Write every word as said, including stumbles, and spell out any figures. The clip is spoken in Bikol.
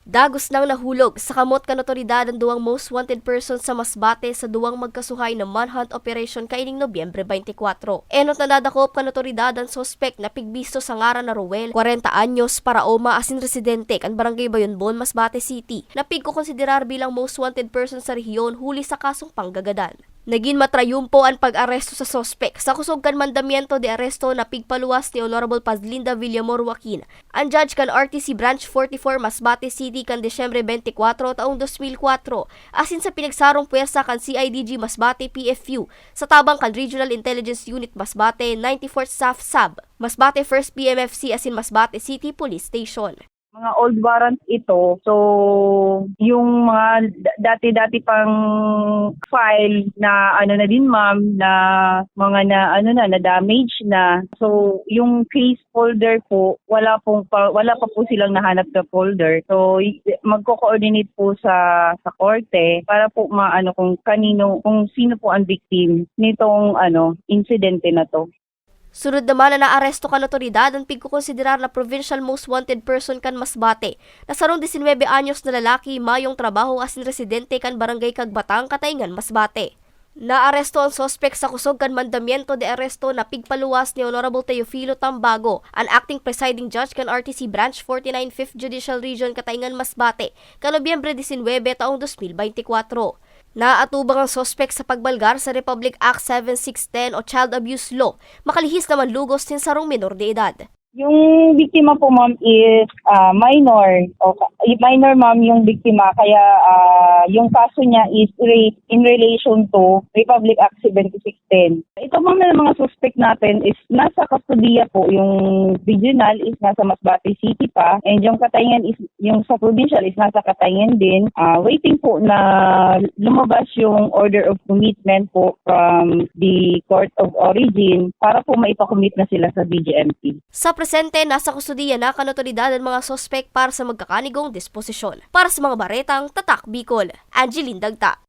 Dagos nang nahulog sa kamot kan otoridad an duwang most wanted persons sa Masbate sa duwang magkasuhay na manhunt operation kaining Nobyembre twenty-four. Enot na nadakop kan otoridad an suspek na pigbisto sa ngaran na Roel, kwarenta anyos, paraoma asin residente kan Barangay Bayonbon, Masbate City, na pigkokonsiderar bilang most wanted person sa rehiyon huli sa kasong panggagadan. Nagin matrayumpo an pag-aresto sa suspek sa kusog kan mandamiento de aresto na pigpaluwas ni Honorable Padlinda Villamor Joaquin, an judge kan R T C Branch forty-four Masbate City kan Disyembre twenty-four taong dos mil kwatro, asin sa pinagsarong puwersa kan C I D G Masbate P F U sa tabang kan Regional Intelligence Unit Masbate, ninety-fourth SAFSAB, Masbate First P M F C asin Masbate City Police Station. Mga old warrants ito. So, yung mga da- dati-dati pang file na ano na din, ma'am, na mga na ano na, na damage na. So, yung case folder po, wala pong pa, wala pa po silang nahanap na folder. So, y- magko-coordinate po sa sa korte para po maano kung kanino, kung sino po ang victim nitong ano, insidente na to. Sunod naman na naaresto kan otoridad an pigkokonsiderar na provincial most wanted person kan Masbate, na sarong disinwebe anyos na lalaki, mayong trabaho asin residente kan Barangay Kagbatang, Kataingan, Masbate. Naaresto an suspek sa kusog kan mandamiento de aresto na pigpaluwas ni Honorable Teofilo Tambago, an acting presiding judge kan R T C Branch forty-nine Fifth Judicial Region, Kataingan, Masbate, kan Nobyembre disinwebe taong dos mil beintikwatro. Naatubang an suspek sa pagbalgar sa Republic Act seven six ten o Child Abuse Law, makalihis na manlugos nin sarong minor de edad. Yung biktima po, ma'am, is ah, minor. O, ka- minor, ma'am, yung biktima. Kaya ah, yung kaso niya is rape in relation to Republic Act seven six ten. Ito, ma'am, na mga suspect natin is nasa kustodiya po. Yung regional is nasa Masbate City pa, and yung Kataingan is, yung sa provincial is nasa Kataingan din. Ah, waiting po na lumabas yung order of commitment po from the court of origin para po maipakommit na sila sa B J M P. Sa presente, nasa kustodiya na kan otoridad an mga suspek para sa magkakanigong disposisyon. Para sa mga baretang Tatak Bicol, Angeline Dagta.